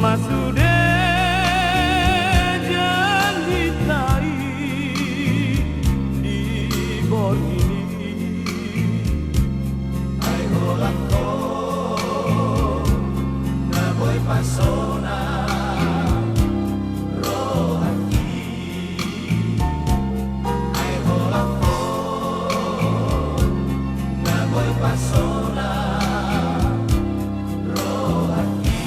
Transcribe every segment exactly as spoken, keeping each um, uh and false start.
Ma sude janjita i di borngin i, ai holan ho na boi pasona rohangki. Ai holan ho na boi pasona rohangki.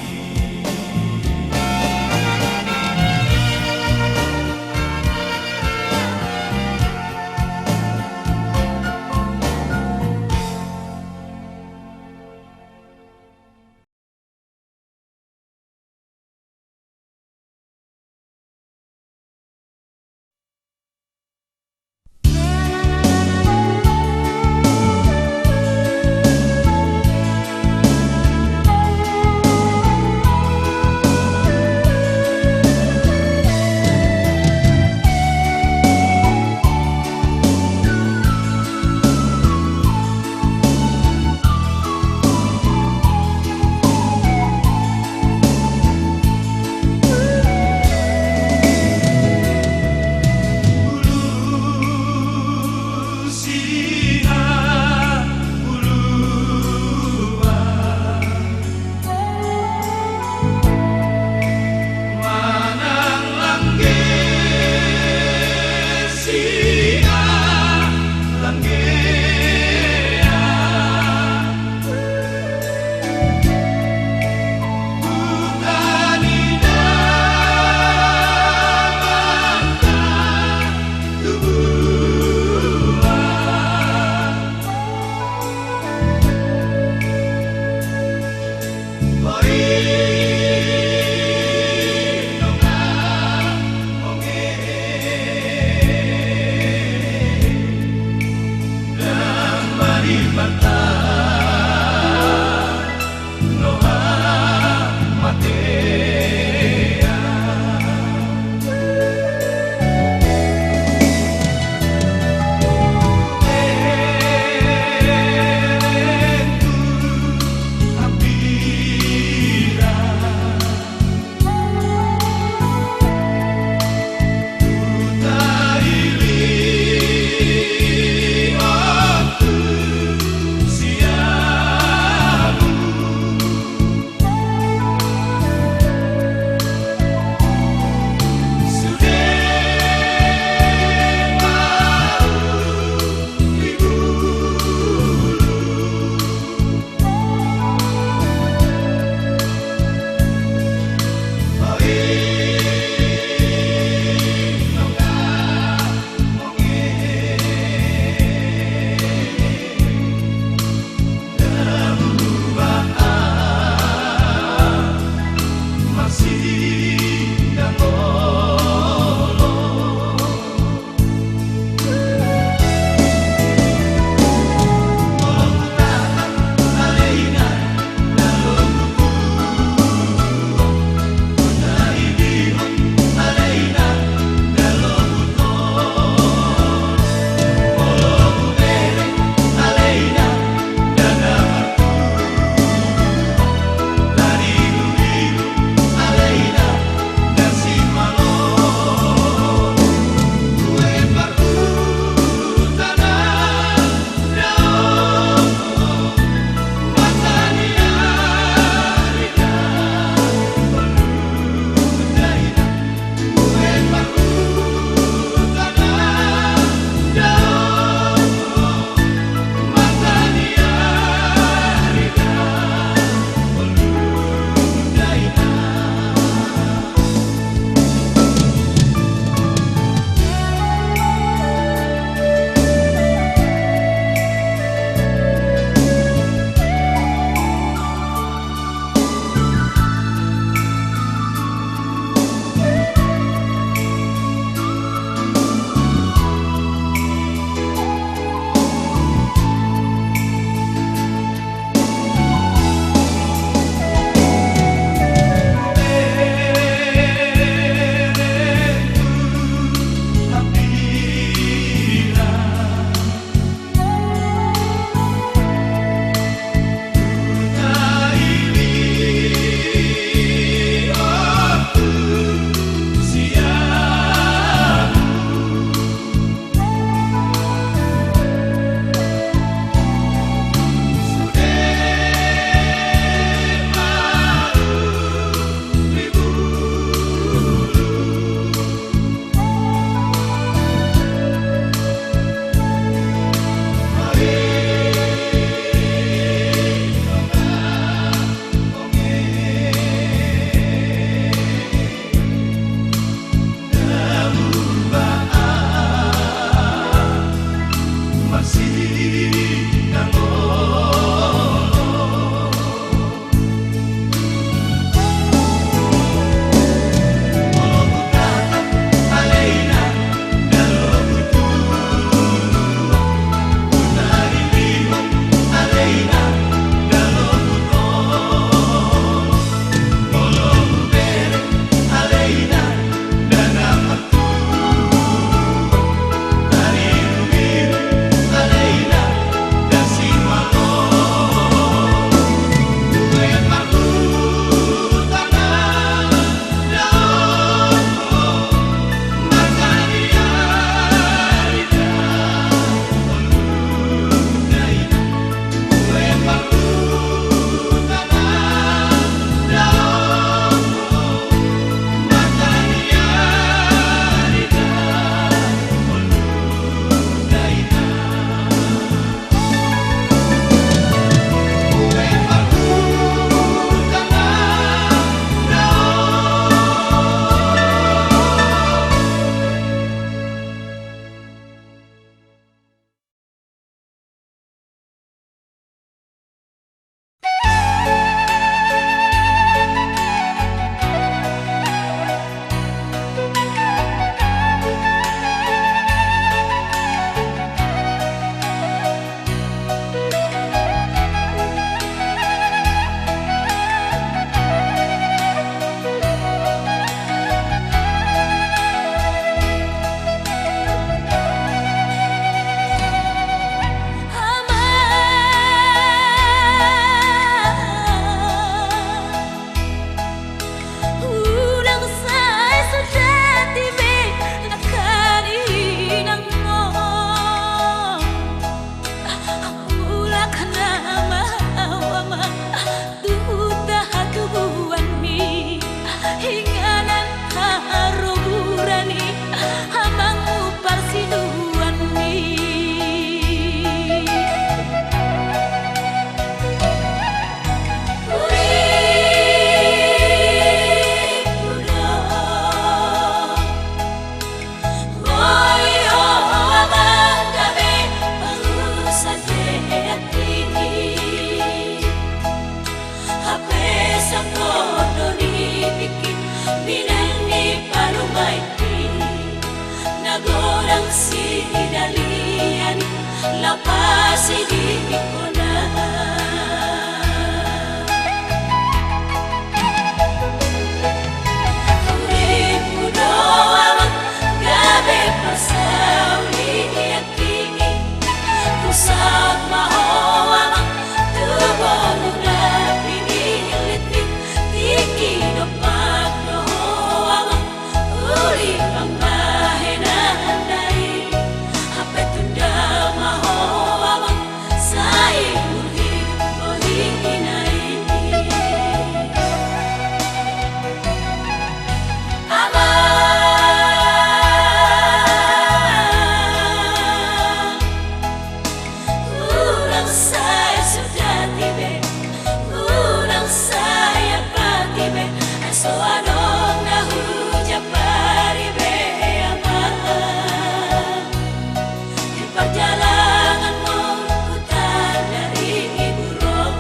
Pasidihon hona. Huripmu do amang gabe parsaulian tingki. Husaut ma ho amang tu boru na pinillit i. Tingki dompak do ho amang uli pambahenan na i. Hape tunda ma ho amang sai murhit bohina i. Amang, unang sai sudati be, unang sai apati be, ai so adong na hujambari be amang. Di parjalanganmu hutandari ibur on.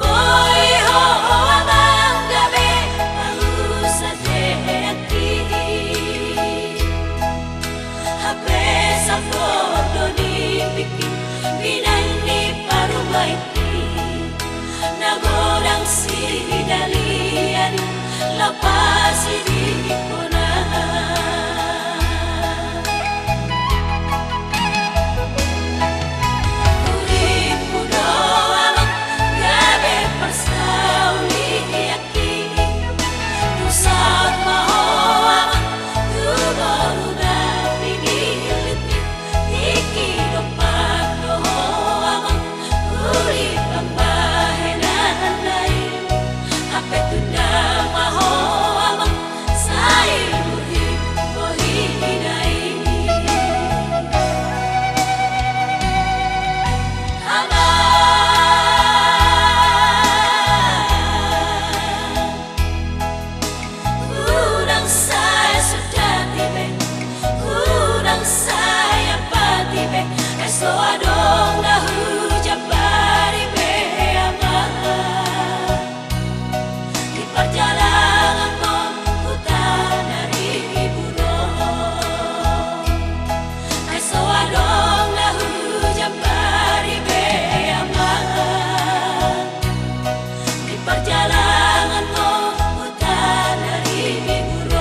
Boi ho amang gabe pangusadeanki. Hape sampur do nipikki binahen ni parumaenki. Na godang sidalian laho pasidihon hona. Huripmu do amang gabe parsaulianki. Husaut ma ho amang tu boru na pinillit i. Tingki dompak do ho amang uli pambahenan na i. Hape tunda ma ho amang sai murhit bohina i. Amang, unang sai sudati be, unang sai apati be, ai so adong na hujambari be amang. Di parjalanganmu hutandari ibur on. Ai so adong na hujambari be amang. Di parjalanganmu hutandari ibur on.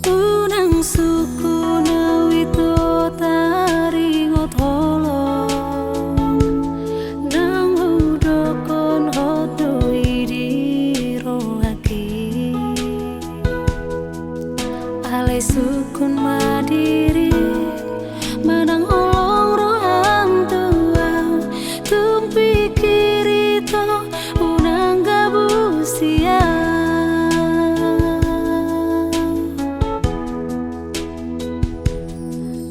Unang sungkun ahu ito taringot holong, naung hudokkon hot do i di rohangki. Alai sungkun ma dirim, manang holong roham tu ahu, tung pingkiri ito, unang gabusi ahu.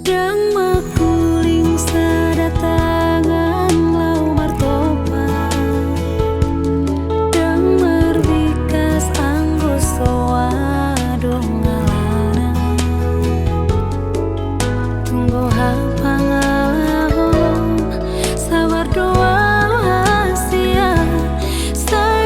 Ndang mangkuling sada tangan laho martompa, ndang marbingkas anggo so adong alana. Tung do hapangalaho, sabar do ahu hasian, sai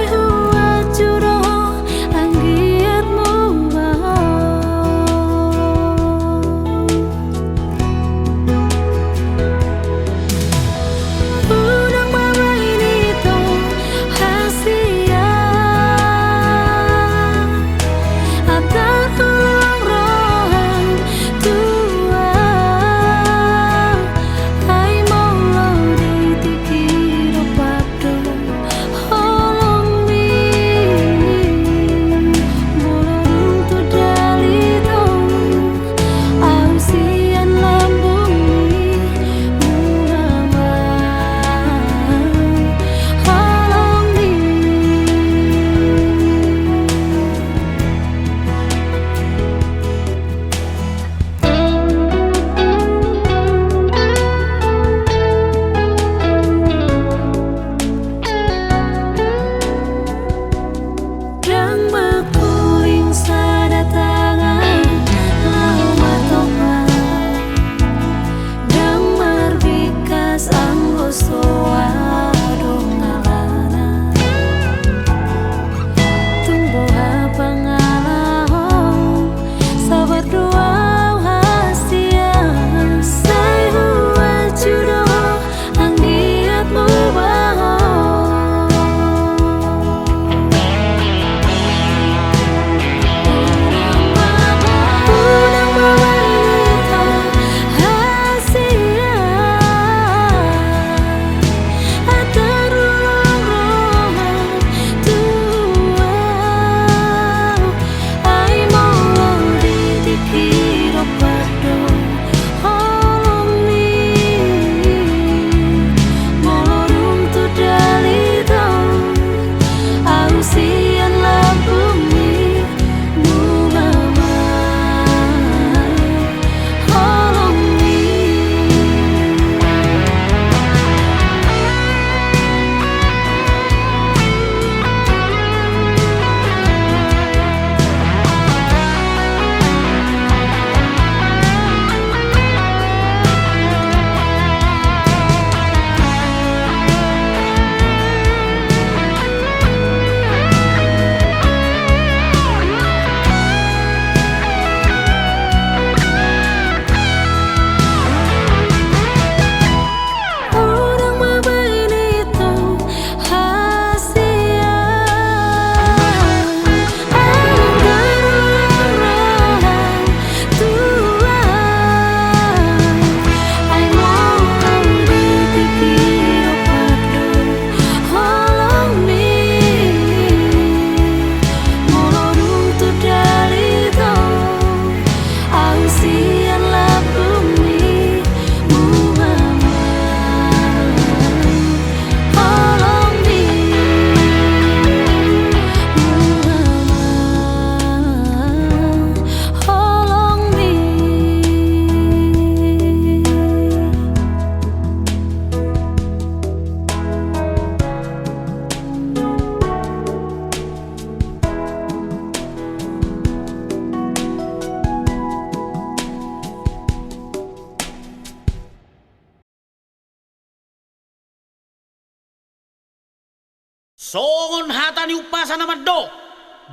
Songon hata ni umpasa na mandok,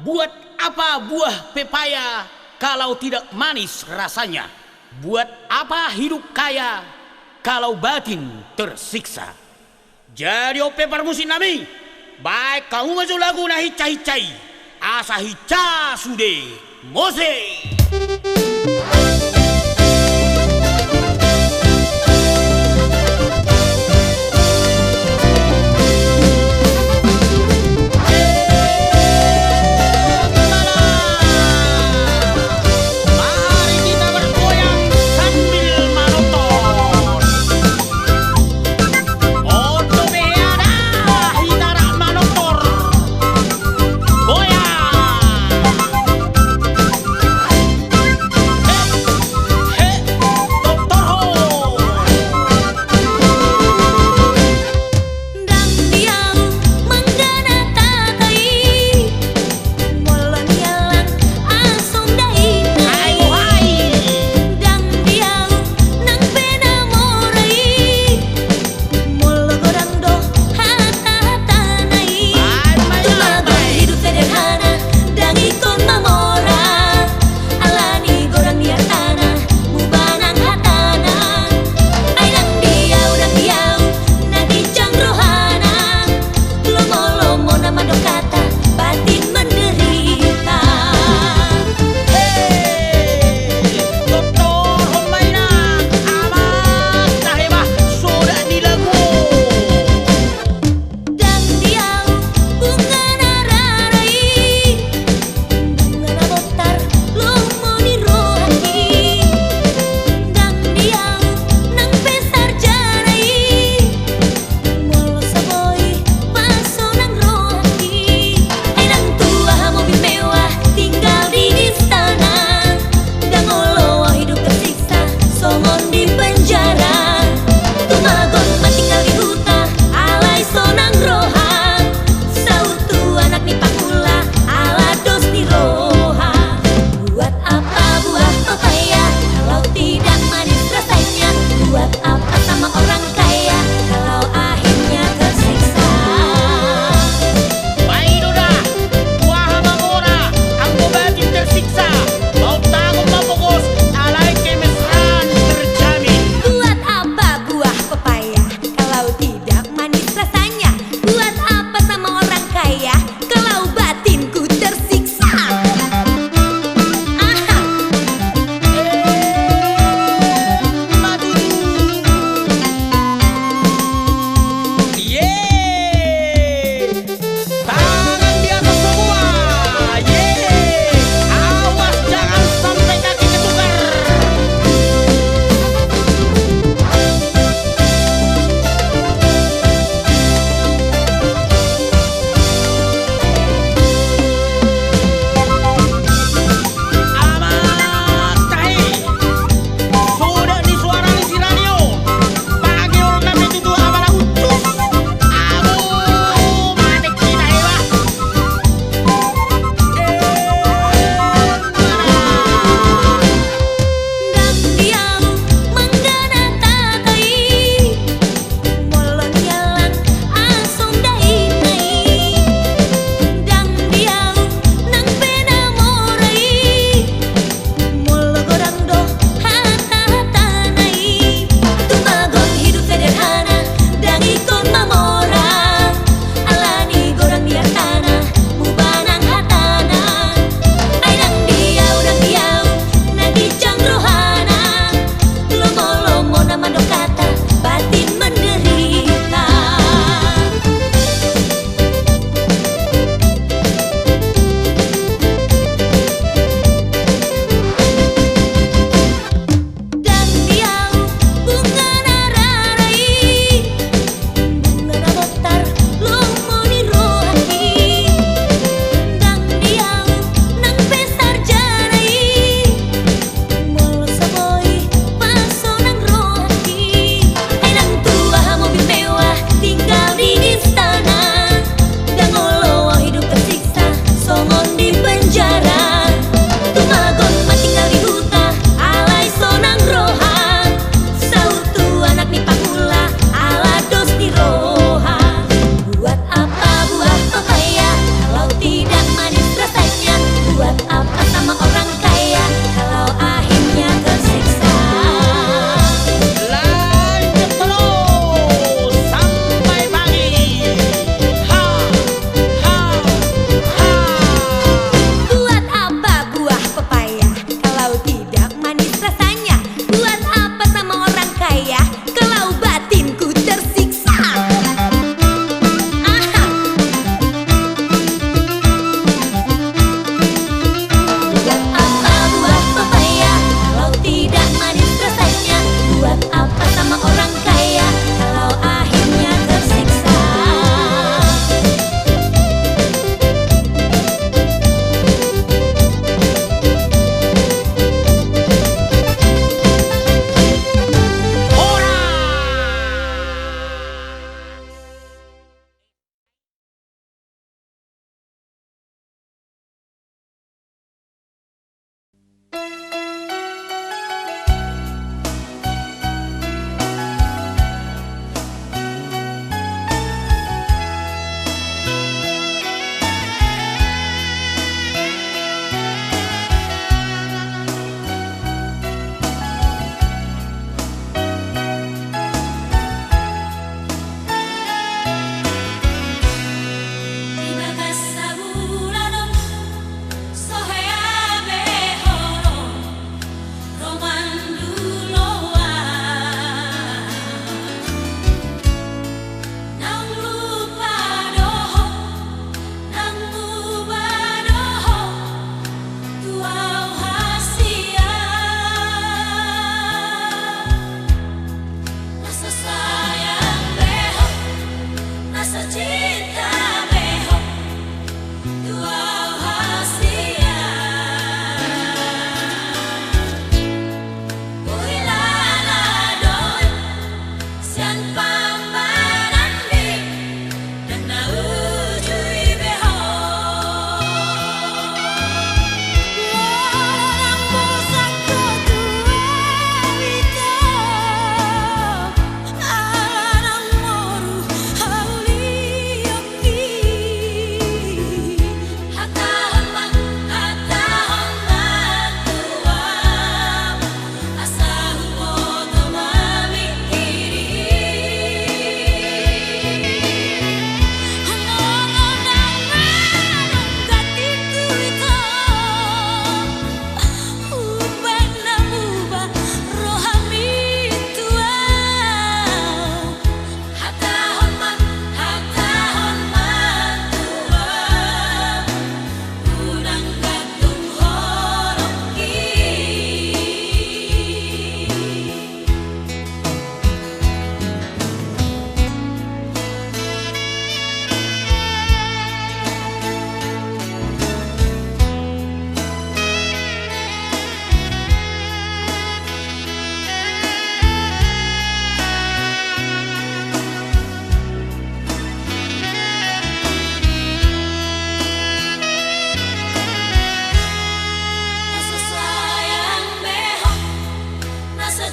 buat apa buah pepaya kalau tidak manis rasanya? Buat apa hidup kaya kalau batin tersiksa? Jadi on pe parmusik nami, baen hamu ma jo lagu na hinsa-hinsa i, asa hinsa sude muse. Mari kita bergoyang sambil manortor. Oto be ada hita ra manortor. Goyang.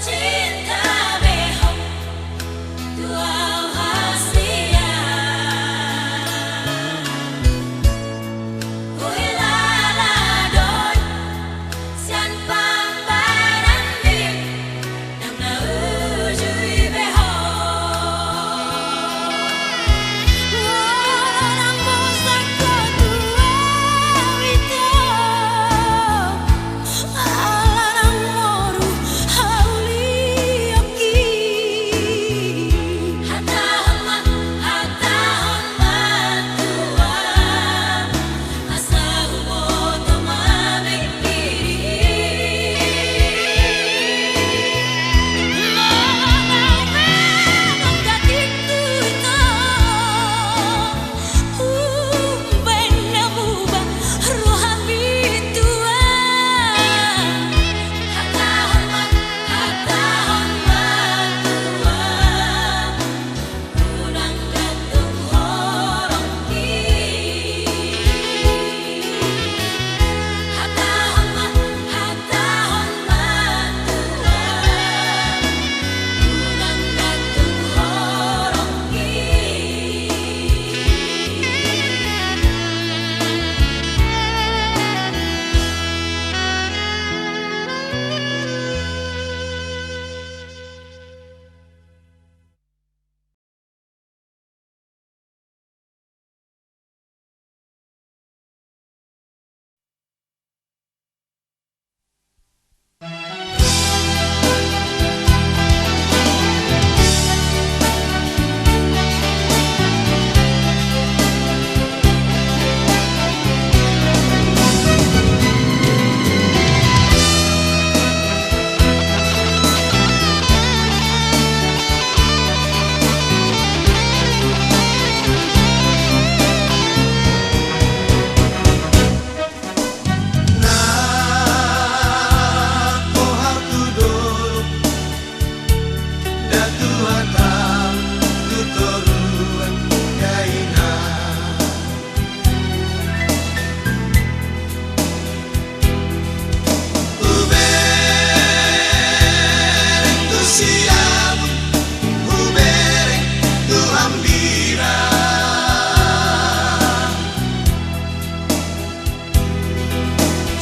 Cinta be ho tu au hasian, huhilala do i sian pambaranmi.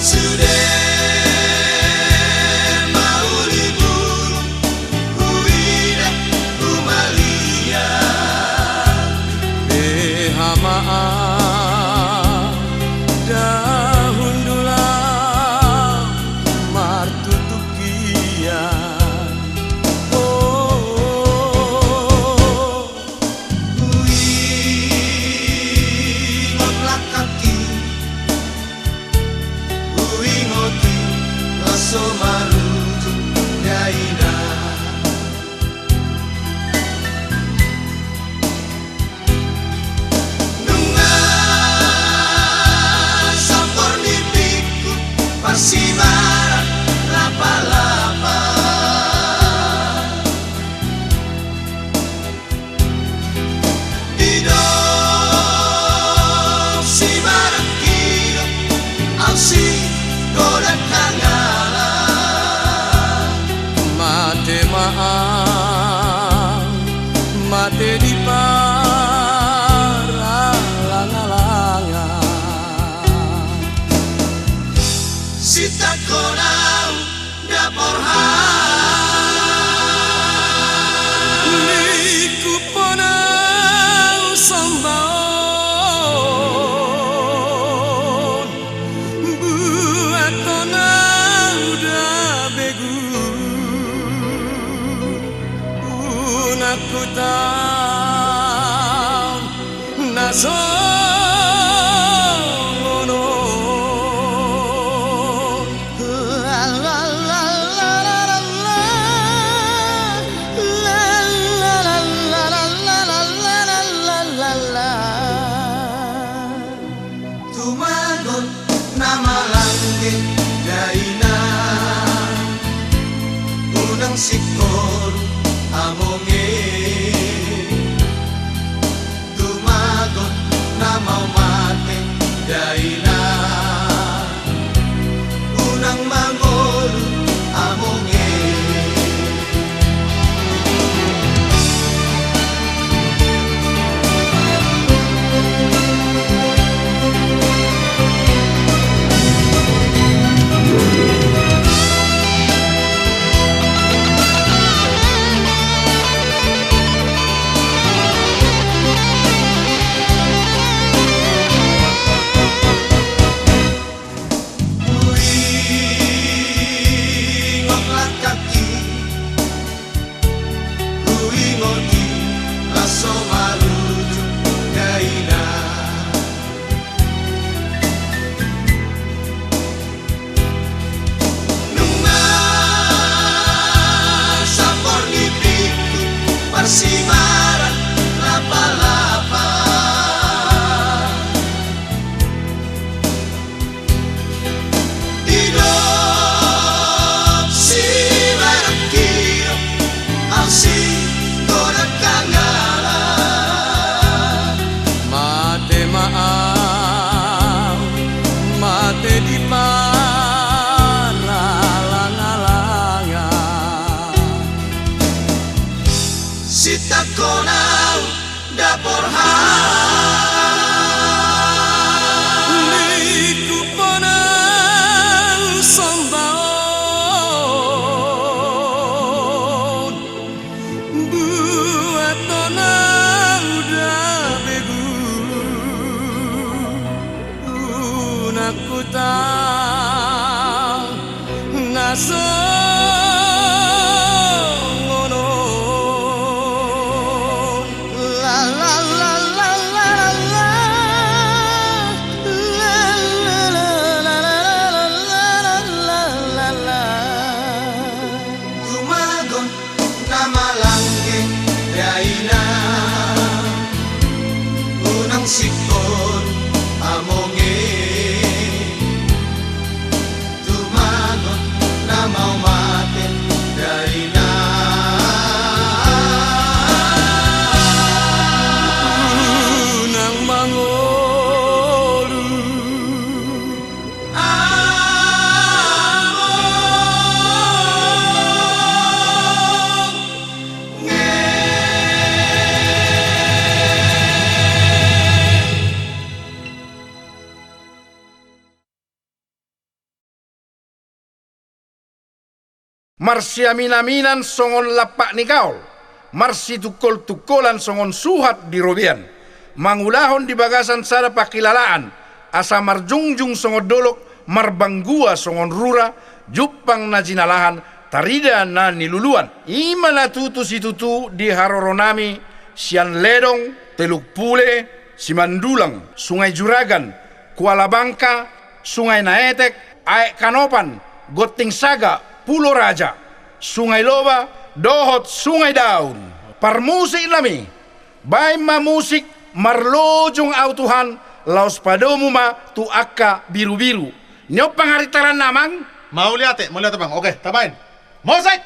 Sude ma uli bulung huida humaliang. Beha ma au da hundul au martutukian. Oh, oh, oh. Huingot langkangki, huingot i laos so marujung dainang. Nunga sampor ni pingku parsibaran lapalapa. Didok sibarang kilo au sigodang hangala. Mate ma au, mate di paralanglangan. Sitangkon au da porha. Lingkuphon au somba on, buathon au da begu. Unang hutaon na songon on. Tumagon na malangge dainang, unang singkoru among e. Tumagon na mau mate dainang, unang mangolu among e. Sitangkon au daporhan. Lingkup on au somba on. Buat on au da begu. Unang hutau na songon on. La, la, la. Tumagon na malangge daina, unang singkop among i. Tumagon na mau mate daina, unang mangolu. Marsiaminaminan songon lampak ni gaol, marsitungkoltungkolan songon suhat di robean, mangulahon di bagasan sada pangkilalaan, asa marjungjung songon dolok, marbanggua songon rura, jumpang na jinalahan, tarida na niluluan. I ma na tutu situtu di haroronami sian Ledong, Teluk Pule, Simandulang, Sungai Juragan, Kuala Bangka, Sungai Naetek, Aek Kanopan, Gonting Saga, Pulo Raja, Sungai Loba, dohot Sungai Daun. Parmusiknami, baen ma musik Marlojong Au Tuhan, laos padomu ma tu angka birubiru. Ni on pangarintaranna, amang. Mauliate, mauliate, amang. Oke, tabaen. Musik!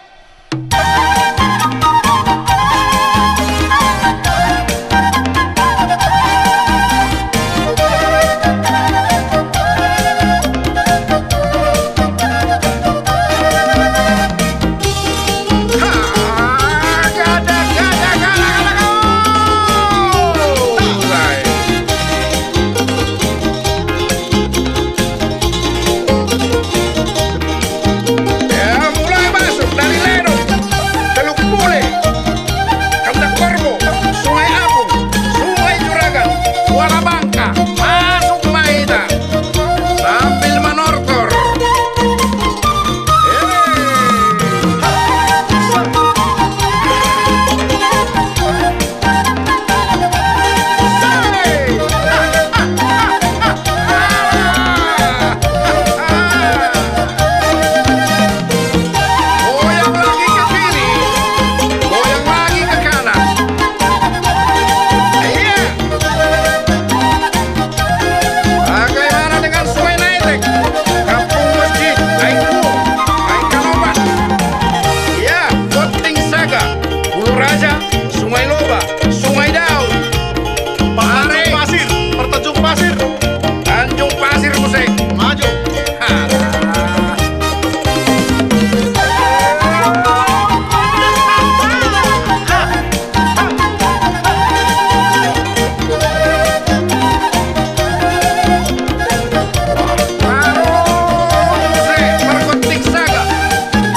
Ya, mulai masuk dari Ledong, Teluk Pule, Kandang Korbo, Sungai Apung, Sungai Juragan, Kuala Bangka, masuk ma hita sambil manortor. Goyang lagi ke kiri, goyang lagi ke kanan. Iya. Bagaimana dengan Sungai Naetek, Kampung Masjid, Aek Kuo, Aek Kanopan? Iya, Gonting Saga, Pulo Raja, Sungai Loba, Sungai Daun. Tanjung Pasir, Tanjung Pasir. Tanjung Pasir muse. Maju. Alah.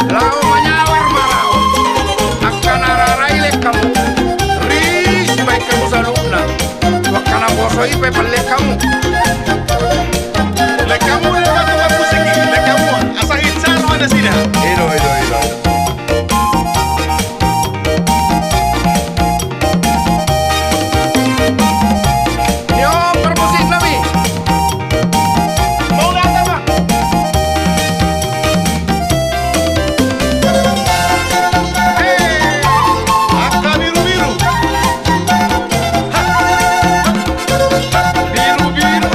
Laho manyawar ma laho. Angka na rara i lehon hamu. Ris baen hamu saluhutna. Angka na poso i pe pallehon hamu. Lehon hamu, lehon hamu, lehon hamu. Asa insan ma nasida. Ido, ido, ido. Ni on parmusiknami. Mau datang, Bang. Hei, angka birubiru. Birubiru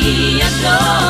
Ia do